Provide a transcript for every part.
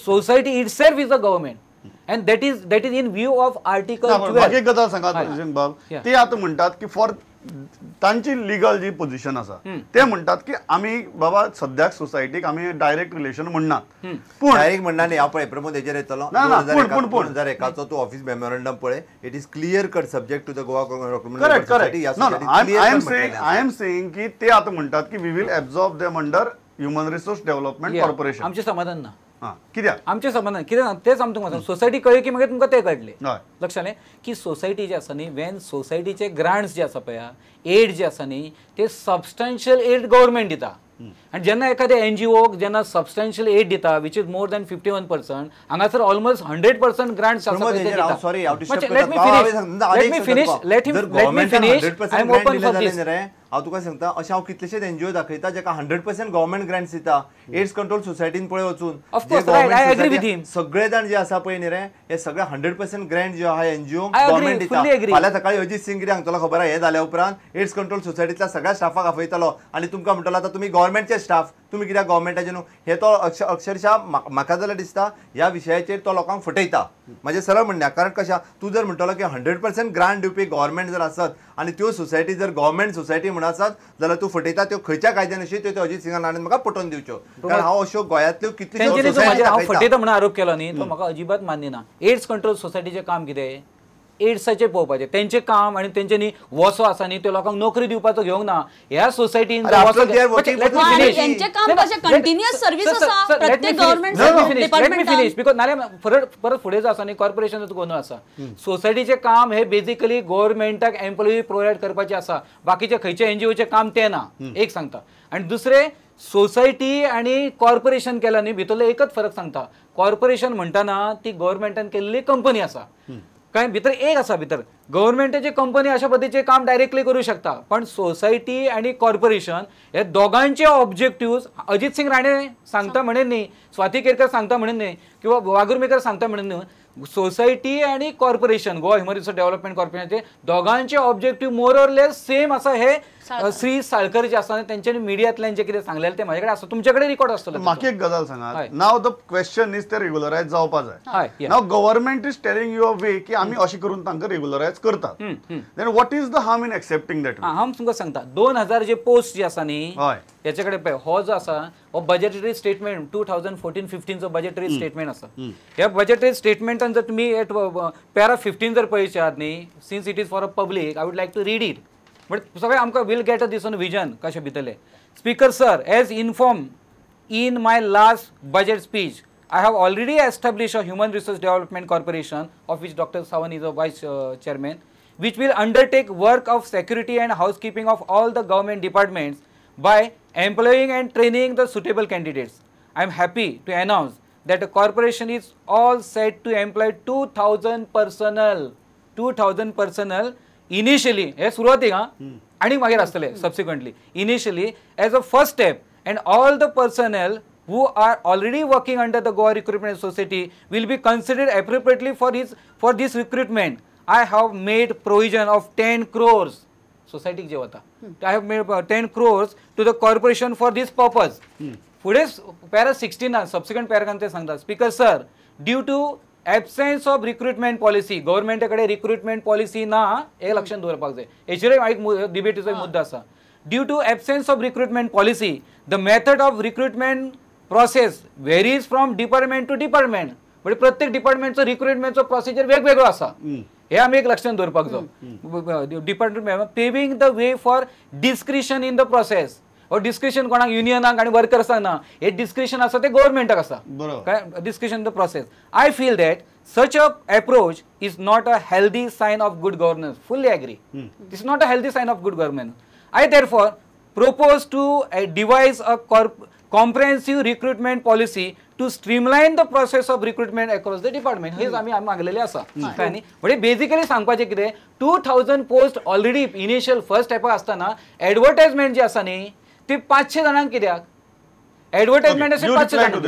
Society itself is a government and that is in view of article 12. म्हाका एक गजाल सांगात बाब, ते आतां म्हणटात की फॉर तांची लिगल जी पोझिशन आसा ते म्हणटात की आमी बाबा सद्याक सोसायटीक आमी डायरेक्ट रिलेशन म्हणनात. पूण डायरेक्ट म्हणना न्ही. हांव पळय प्रमोद हेजेर येतलो. 2001चो तूं ऑफिस मेमोरंडम पळय, it is clear cut subject to the Goa. Correct correct. I am saying की ते आतां म्हणटात की we will absorb them under human resource development corporation. आमचें समाधान ना. कित्याक आमचें समाधान कित्याक तेंच आमी तुमकां सोसायटी कळ्ळी की मागीर तुमकां तें कळटलें. लक्षात आलें की सोसायटी जी आसा न्ही, वेन सोसायटीचे ग्रांट्स जे आसा पळय, एड जे आसा न्ही, ते सबस्टॅन्शियल एड गव्हर्मेंट दिता. आनी जेन्ना एखाद्या एनजीओक जेन्ना सबस्टॅन्शियल एड दिता which is more than 51%, हांगासर ऑलमोस्ट 100% ग्रांट्स आसा ते दिता. Let me finish, let me finish, I am open for this. हांव तुका सांगता, अशें हांव कितलेशेच एनजीओ दाखयता जाका 100% गव्हर्मेंट ग्रांट्स दिता. एड्स कंट्रोल सोसायटीन पळय वचून सगळे जाण जे आसा पळय न्ही रे, हे सगळे 100% ग्रँट जे आहा एनजीओ गव्हर्मेंट दिता. फाल्यां सकाळी अजीत सिंग कितें सांगतलो खबर आहा, हें जाल्या उपरांत एड्स कंट्रोल सोसायटींतल्या सगळ्या स्टाफाक आपयतलो आनी तुमकां म्हणटलो आतां तुमी गव्हर्मेंटचे स्टाफ, तुमी कित्याक गव्हर्मेंटाचे न्हू. हे तो अक्षरशः म्हाका जाल्यार दिसता ह्या विशयाचेर तो लोकांक फटयता. म्हाजें सरळ म्हणणें, कारण कशें तूं जर म्हणटलो की 100% ग्रांट दिवपी गव्हर्मेंट जर आसत आनी त्यो सोसायटी जर गव्हर्मेंट सोसायटी म्हण आसत जाल्यार तूं फटयता. त्यो खंयच्या कायद्यान अशी त्यो अजीत सिंगान हाणें म्हाका पटोवन दिवच्यो, कारण हांव अश्यो गोंयांतल्यो कितल्यो हांव फटयता म्हणून आरोप केलो न्ही, तो म्हाका अजिबात मान्य ना. एड्स कंट्रोल सोसायटीचें काम कितें, एड्साचें पळोवपाचें तेंचें काम, आनी तेंच्यांनी वसो आसा न्ही त्यो लोकांक नोकरी दिवपाचो घेवंक ना. ह्या सोसायटीन because नाल्यार परत फुडें जो आसा न्ही कॉर्पोरेशनाचो गोंदळ आसा. सोसायटीचें काम हे बेजिकली गव्हर्मेंटाक एम्प्लॉई प्रोवायड करपाचें आसा, बाकीचे खंयचे एनजीओचें काम तें ना. एक सांगता. आनी दुसरें, सोसायटी आनी कॉर्पोरेशन केला न्ही, भितरलो एकच फरक सांगता. कॉर्पोरेशन म्हणटाना ती गव्हर्मेंटान केल्ली कंपनी आसा, काय भितर एक आसा, भितर गव्हर्मेंटाची कंपनी अशा पद्दतीचें काम डायरेक्टली करूं शकता. पण सोसायटी आनी कॉर्पोरेशन हे दोगांचे ऑब्जेक्टिव्स अजीत सिंग राणे सांगता म्हणून न्ही, स्वाती केरकर सांगता म्हणून न्ही, किंवा वागुर्मेकर सांगता म्हणून न्ही, सोसायटी आनी corporation Goa human resource development कॉर्पोरेशनाचे दोगांचे objective more or less same आसा. हे श्री साळकर जे आसा तेंच्यांनी मिडियांतल्यान जे कितें सांगलेलें तें म्हाजे कडेन आसा, तुमचे कडेन रिकॉर्ड आसतलो. म्हाका एक गजाल सांगात, नाव the question is ते रेग्युलरायज जावपा जाय. Now government is telling you a way की आमी अशें करून तांकां रेग्युलरायज करतात, then what is the harm in accepting that? हांव तुमकां सांगता, 2000 जे पोस्ट जे आसा न्ही हेचे कडेन पळय, हो जो आसा हो बजेटरी स्टेटमेंट 2014-15 चो बजेटरी स्टेटमेंट आसा. ह्या बजेटरी स्टेटमेंटान जर तुमी पॅरा 15 जर पळयशात न्ही, since it is for a public I would like to read it, but सगळे आमकां will get a this on vision कशें भितरलें. Speaker sir, as inform in my last budget speech, I have already establish a human resource development corporation of which doctor Sawant is a vice chairman, which will undertake work of security and housekeeping of all the government departments by employing and training the suitable candidates. I am happy to announce that the corporation is all set to employ 2000 personnel, 2000 personnel initially, हे सुरवातीक हा, आनी मागीर आसतले subsequently, initially as a first step, and all the personnel who are already working under the Goa Recruitment Society will be considered appropriately for this recruitment. I have made provision of 10 crores, society जे वता, I have made 10 crores to the corporation for this purpose. फुडें para 16 सबसिक्वंट paragraph ते सांगता, speaker sir, due to absence of recruitment policy, गव्हर्मेंटा कडेन recruitment policy ना, हे लक्षांत दवरपाक जाय. हेचेर एक डिबेटीचो मुद्दो आसा. Due to absence of recruitment policy, the method of recruitment process varies from department to department. म्हणजे प्रत्येक डिपार्टमेंटचो रिक्रुटमेंटचो प्रोसिजर वेगवेगळो आसा, हे आमी एक लक्षांत दवरपाक जाय. Department paving the way for discretion in the process. हो डिस्क्रिशन कोणाक, युनियनाक आनी वर्कर्सांक ना, हे डिस्क्रिशन आसा ते गव्हर्मेंटाक आसा, काय discretion in the process. I feel that such a approach is not a healthy sign of good governance. Fully agree, this is not a healthy sign of good governance. I therefore propose to devise a comprehensive recruitment policy to streamline the process of recruitment across the department. हेच आमी मागलेले आसा, काय न्ही. म्हणजे basically सांगपाचें कितें, 2000 post already initial first स्टेपाक आसतना advertisement जी आसा न्ही ती 500 जाणांक कित्याक, एडवर्टायजमेंट अशें 500 जाणांक,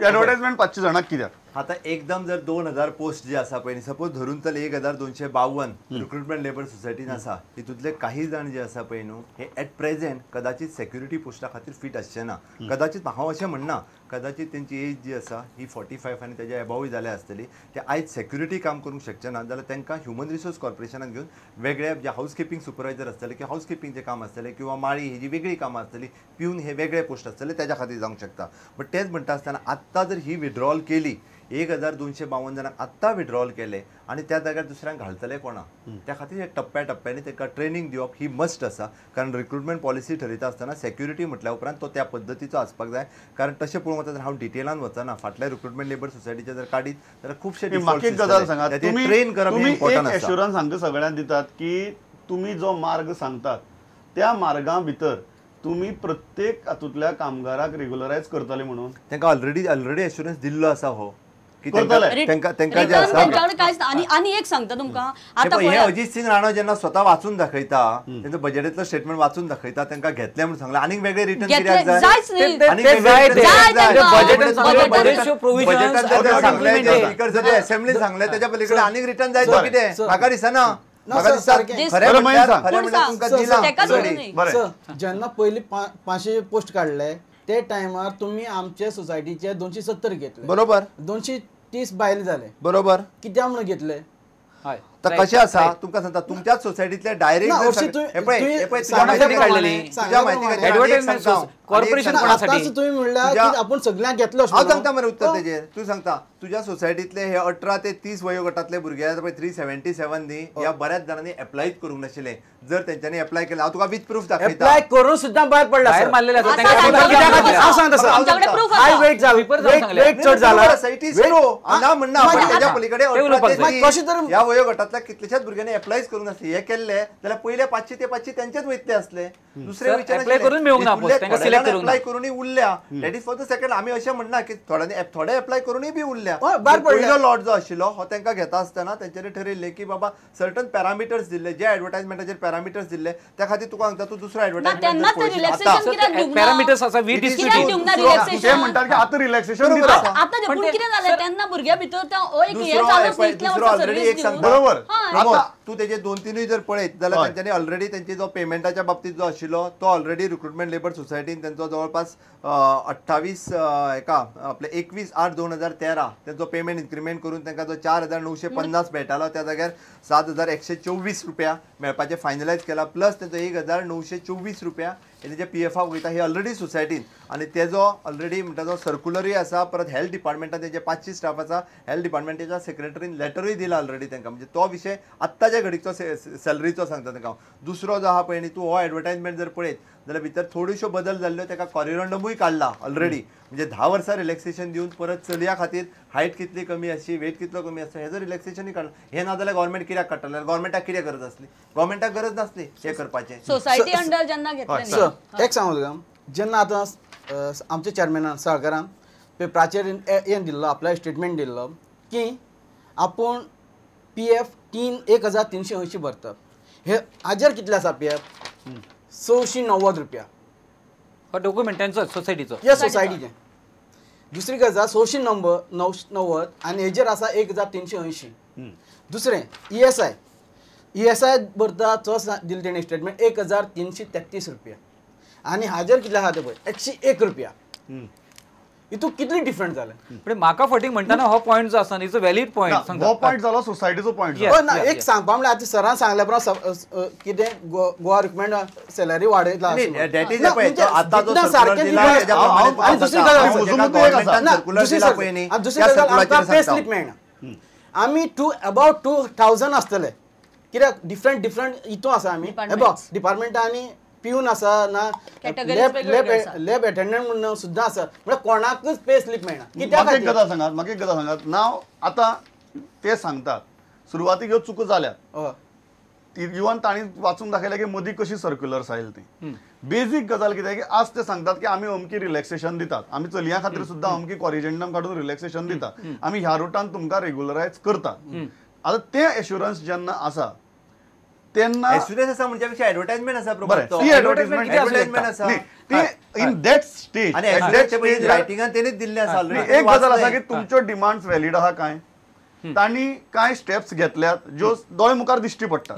एडवर्टायजमेंट 500 जाणांक कित्याक? आता एकदम जर 2000 पोस्ट जे आसा पळय सपोज धरून चल 1252 रिक्रुटमेंट लेबर सोसायटीन आसा, तितूंतले काही जाण जे आसा पळय न्हू हे एट प्रेझेंट कदाचित सेक्युरिटी पोस्टा खातीर फिट आसचे ना. कदाचित हांव अशें म्हणना, कदाचित तेंची एज जी आसा ही 45 आनी तेज्या एबावूय जाल्या आसतली. ते आयज सेक्युरिटी काम करूंक शकचे ना जाल्यार तांकां ह्युमन रिसोर्स कॉर्पोरेशनान घेवन वेगळे जे हावस किपिंग सुपरवायझर आसतले किंवा हावस किपिंगचें काम आसतलें किंवा माळी हेजी वेगळी कामां आसतली, पिवन हे वेगळे पोस्ट आसतले तेज्या खातीर जावंक शकता. बट तेच म्हणटा आसतना आत्तां जर ही विड्रॉल केली 1252 जाणांक आत्तां विड्रॉल केले आनी त्या जाग्यार दुसऱ्यांक घालतले कोणा, त्या खातीर हे टप्प्या टप्प्यांनी तांकां ट्रेनींग दिवप ही मस्ट आसा. कारण रिक्रुटमेंट पॉलिसी ठरयता आसतना सेक्युरिटी म्हटल्या उपरांत तो त्या पद्दतीचो आसपाक जाय. कारण तशें पळोवंक वता हांव डिटेलान वचना, फाटल्या रिक्रुटमेंट लेबर सोसायटीचे जर काडीत जाल्यार खुबशे गजाल सांगा, ट्रेन करप इम्पॉर्टंट आसा. एश्युरन्स हांकां सगळ्यांक दितात की तुमी जो मार्ग सांगतात त्या मार्गा भितर तुम्ही प्रत्येक हातूंतल्या कामगाराक रेग्युलरायज करतले म्हणून तांकां ऑलरेडी एश्युरन्स दिल्लो आसा. हो आणि एक सांगता तुमकां आतां हे अजित सिंग राणो जेन्ना स्वता वाचून दाखयता तेंचो बजेटांतलो स्टेटमेंट वाचून दाखयता तांकां घेतले म्हणून सांगला, आनीक वेगळे रिटर्न कित्याक जाय? असेंब्ली सांगले तेच्या पलीकडे आनीक रिटर्न जाय तो कितें म्हाका दिसना. जेन्ना पयली 500 पोस्ट काडले ते टायमार तुम्ही आमचे सोसायटीचे 270 घेतले, बरोबर, 230 बायल जाले, बरोबर, कित्याक म्हणून घेतले? तर कशें आसा तुमकां सांगता, तुमच्याच सोसायटीतले डायरेक्ट तुम्ही म्हणल्यार आपूण सगळ्यांक घेतलो. हांव सांगता मरे उत्तर तेजेर, तूं सांगता तुज्या सोसायटीतले हे 18 ते 30 वयोगटांतले भुरगे आसा पळय 377 न्ही, ह्या बऱ्याच जाणांनी अप्लायच करूंक नाशिल्लें. जर तेंच्यांनी अप्लाय केलें, हांव तुका विथ प्रूफ दाखयता, अप्लाय करून सुद्दां भायर पडला, ना म्हणना, तेज्या पलीकडे ह्या वयोगटांतल्या कितल्याशाच भुरग्यांनी अप्लायच करूंक नासले. हे केल्ले जाल्यार पयले 500 ते 500 तेंचेच वयतले आसले, दुसरे अप्लाय करूनय उरल्या. That is for the second. आमी अशें म्हणना की थोड्यांनी थोडे अप्लाय करूनय बी उरल्या. पयलो लॉट जो आशिल्लो हो तांकां घेता आसतना तेंच्यांनी ठरयल्लें की बाबा सर्टन पॅरामिटर्स दिल्ले, जे एडवर्टायजमेंटाचेर पॅरामिटर्स दिल्ले त्या खातीर तुका सांगता तूं दुसरो एडवर्टायजमेंट बरोबर. तूं तेजे 2-3 जर पळयत जाल्यार तेंच्यांनी ऑलरेडी तेंचे जो पेमेंटाच्या बाबतीत जो आशिल्लो तो ऑलरेडी रिक्रुटमेंट लेबर सोसायटीन तेंचो जवळपास 28 हेका आपले 21/8/2013 तेंचो पेमेंट इन्क्रिमेंट करून तांकां जो 4,950 मेळटालो त्या जाग्यार 7,124 रुपया मेळपाचें फायनलायज केला. प्लस तेंचो 1,924 रुपया हे तेजे पी एफाक वयता हे ऑलरेडी सोसायटीन, आनी तेजो ऑलरेडी म्हणटा तो सर्कुलरूय आसा. परत हेल्थ डिपार्टमेंटान तेजे 500 स्टाफ आसा, हेल्थ डिपार्टमेंटाच्या सेक्रेटरीन लेटरूय दिला ऑलरेडी तांकां. म्हणजे तो विशय आत्ताच्या घडीचो सॅलरीचो सांगता तांकां. दुसरो जो आहा पळय न्ही, तूं हो एडवर्टायजमेंट जर पळयत जाल्यार भितर थोड्योश्यो बदल जाल्ल्यो, ताका कॉरिडोंडमूय काडला ऑलरेडी. म्हणजे 10 वर्सां रिलॅक्सेशन दिवन परत चलया खातीर हायट कितली कमी आसची, वेट कितलो कमी आसता हेजो रिलॅक्सेशनूय काडला. हें ना जाल्यार गव्हर्मेंट कित्याक काडटलें? गव्हर्मेंटाक कितें गरज आसली? गव्हर्मेंटाक गरज नासली हें करपाचें. सोसायटी अंडर जेन्ना घेतलें, एक सांगू तुका, जेन्ना आतां आमच्या चेअरमॅनान सहकारान पेपराचेर हें दिल्लो, आपल्या स्टेटमेंट दिल्लो की आपूण पी एफ 1380 भरता, हे हाजेर कितले आसा पी एफ 690 रुपया. हो डॉक्युमेंट तेंचो सोसायटीचो, हे सोसायटीचें. दुसरी गजाल 690 आनी हेजेर आसा 1380. दुसरें E S I, E S I भरता तो दिले तेणें स्टेटमेंट 1333 रुपया आनी हाजेर कितले आसा ते पळय 101 रुपया. हितून कितली डिफरंट जालें? पण म्हाका फटींग म्हणटाना हो पॉयंट जो आसा it's a valid point. हो पॉयंट जालो सोसायटीचो पॉयंट. ना एक सांगपा म्हणल्यार आतां सरान सांगल्या प्रमाण कितें गोवा रिक्रुटमेंट सॅलरी वाडयला दुसरी गजाल आमकां पे स्लीप मेळना. आमी अबावट 2000 आसतले कित्याक डिफरंट डिफरंट हितून आसा आमी डिपार्टमेंटा आनी पिवन आसा ना लॅब अटेंडंट म्हणून सुद्दां आसा, म्हळ्यार कोणाकूच पे स्लीप मेळना. कित्याक? एक गजाल सांगात, म्हाका एक गजाल सांगात. नाव आतां ते सांगतात सुरवातीक ह्यो चुको जाल्यात, इवन तांणी वाचून दाखयलें की मदीं कशी सर्क्युलर्स आयली ती. बेजीक गजाल कितें की आज ते सांगतात की आमी अमकी रिलॅक्सेशन दितात, आमी चलयां खातीर सुद्दां अमकी कॉरिजेंडम काडून रिलॅक्सेशन दितात, आमी ह्या रुटान तुमकां रेगुलरायज करतात. आतां ते एश्युरन्स जेन्ना आसा तेन्ना एज आसा म्हणजे पेक्षा एडवर्टाइजमेंट आसा ती एडवर्टाइजमेंट आसा ती इन that stage आणि एट that रायटिंगान तेनेच दिल्ले आसा ऑलरेडी. एक गजाल आसा की तुमच्यो डिमांड्स व्हॅलिड आहा काय, तांणी काय स्टेप्स घेतल्यात ज्यो दोळे मुखार दिश्टी पडटा.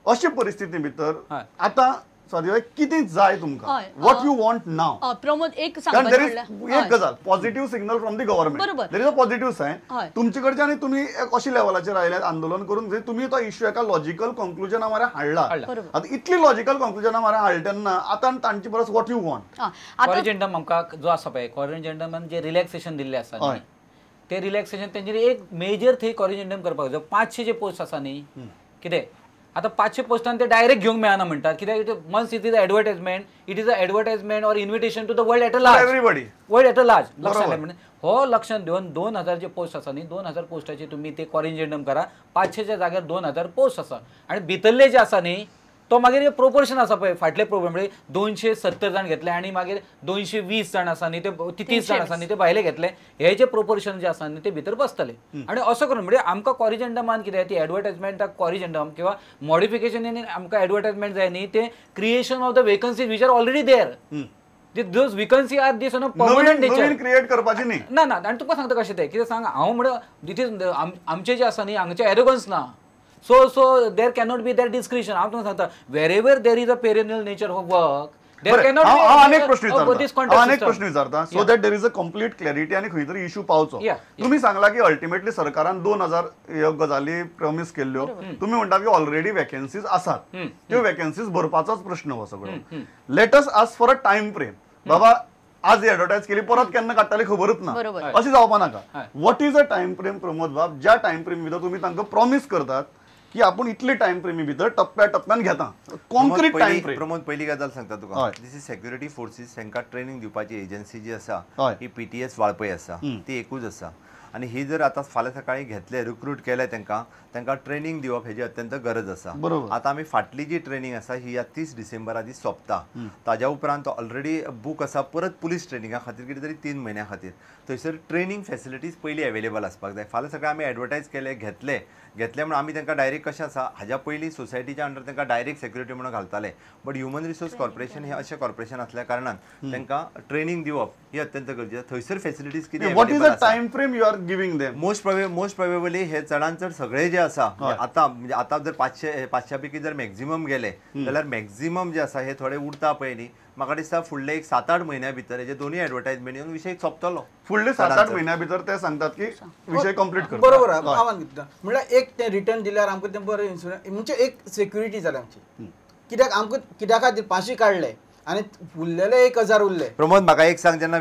अशी परिस्थिती भितर आतां स्वाती कितें जाय तुमकां, what you want now? Pramod एक सांगपाचें एक गजाल, positive signal from the government, there is a positive sign तुमचे कडच्यान आनी तुमी एक अशी लेवलाचेर आयल्यात आंदोलन करून तुमी तो इश्यू एका लॉजिकल कंक्लुजना मरे हाडला. आतां इतली लॉजिकल कंक्लुजना मरे हाडले तेन्ना आतां तांचे परस what you want? कॉरिजेंडम आमकां जो आसा पळय, कॉरिजेंडमान जे रिलॅक्सेशन दिल्लें आसा ते रिलॅक्सेशन तेंच्यांनी एक मेजर थंय कॉरिजेंडम करपाक जाय. 500 जे पोस्ट आसा न्ही, कितें आतां 500 पोस्टान ते डायरेक्ट घेवंक मेळना म्हणटात, कित्याक once it is advertisement, it is a advertisement or invitation to the world at a large, everybody world at a large. लक्षात म्हणजे हो लक्षात घेवन 2000 जे पोस्ट आसा न्ही, 2000 पोस्टाचे तुमी ते कॉरिजेंडम करा. 500च्या जाग्यार 2000 पोस्ट आसा आनी भितरले जे आसा न्ही तो मागीर प्रोपोर्शन आसा पळय, फाटले प्रोग्राम म्हणजे 270 जाण घेतले आनी मागीर 220 जाण आसा न्ही, ते 30 जाण आसा न्ही ते भायले घेतले, हे जे प्रोपोर्शन जे आसा न्ही ते भितर बसतले. आनी असो करून म्हणजे आमकां कॉरिजेंडमान कितें ती एडवर्टायजमेंटाक कॉरिजेंडम किंवा मॉडिफिकेशन आमकां एडवर्टायजमेंट जाय न्ही, ते creation of the vacancies which are already there, those vacancy are this on a permanent nature, create करपाची न्ही. ना ना, आनी तुका सांगता कशें तें कितें सांग, हांव म्हणल्यार it is आमचें जें आसा न्ही हांगचें एरोगन्स ना, so there cannot be that discretion. हांव तुमकां सांगता, wherever there is a perennial nature of work, there cannot be. हांव अनेक प्रश्न विचारता, अनेक प्रश्न विचारता so that there is a complete clarity आनी खंय तरी इश्यू पावचो. तुमी सांगला की अल्टिमेटली सरकारान 2000 ह्यो गजाली प्रॉमीस केल्ल्यो, तुमी म्हणटा की ऑलरेडी वेकन्सीज आसात, त्यो वेकन्सीज भरपाचोच प्रश्न हो सगळो. Let us ask for a time frame. बाबा आज एडवर्टायज केली परत केन्ना काडटाली खबरूच ना, अशें जावपा नाका. What is a time frame Pramod बाब, ज्या टायम फ्रेम भितर तुमी तांकां प्रॉमीस करतात की आपण इतले टाइम फ्रेमी भितर टप्प्या टप्प्यान घेता, कॉन्क्रीट टाइम फ्रेम? प्रमोद पहिली गजाल सांगता तुका, दिस is security forces हांकां ट्रेनिंग दिवपाची एजन्सी जी आसा ही PTS Valpoi आसा, ती एकूच आसा. आनी ही जर आतां फाल्यां सकाळी घेतले, रिक्रूट केले तांकां, तांकां ट्रेनिंग दिवप हेजी अत्यंत गरज आसा. आतां आमी फाटली जी ट्रेनिंग आसा ही 30 डिसेंबरा दी सोंपता, ताज्या उपरांत ऑलरेडी बूक आसा परत पुलीस ट्रेनिंगा खातीर कितें तरी 3 म्हयन्या खातीर. थंयसर ट्रेनिंग फेसिलिटीज पयलीं अवेलेबल आसपाक जाय. फाल्यां सकाळी आमी एडवर्टायज केले, घेतले घेतले म्हणून आमी तांकां डायरेक्ट कशें आसा, हाज्या पयलीं सोसायटीच्या अंडर तांकां डायरेक्ट सेक्युरिटी म्हणून घालताले, बट ह्युमन रिसोर्स कॉर्पोरेशन हे अशें कॉर्पोरेशन आसल्या कारणान तांकां ट्रेनिंग दिवप ही अत्यंत गरजेचें. थंयसर फेसिलिटीज कितें, what is the time frame you are giving them? Most probably हे चडान चड सगळे जे आसा आतां, म्हणजे आतां जर 500 पैकी जर मॅक्झिमम गेले जाल्यार मॅक्झिमम जे आसा हे थोडे उरता पळय न्ही, म्हाका दिसता फुडले एक 7-8 म्हयन्या भितर हेजे दोन्ही एडवर्टायजमेंट येवन विशय सोंपतलो. फुडले 7-8 म्हयन्या भितर ते सांगतात की विशय कंप्लीट कर. बरोबर म्हणल्यार एक ते रिटर्न दिल्यार आमकां तें बरें इन्शुरन्स म्हणजे एक सेक्युरिटी जाल्या आमची, कित्याक आमकां कित्या खातीर 500 काडले आनी उरलेले 1000 उरले. प्रमोद म्हाका एक सांग, जेन्ना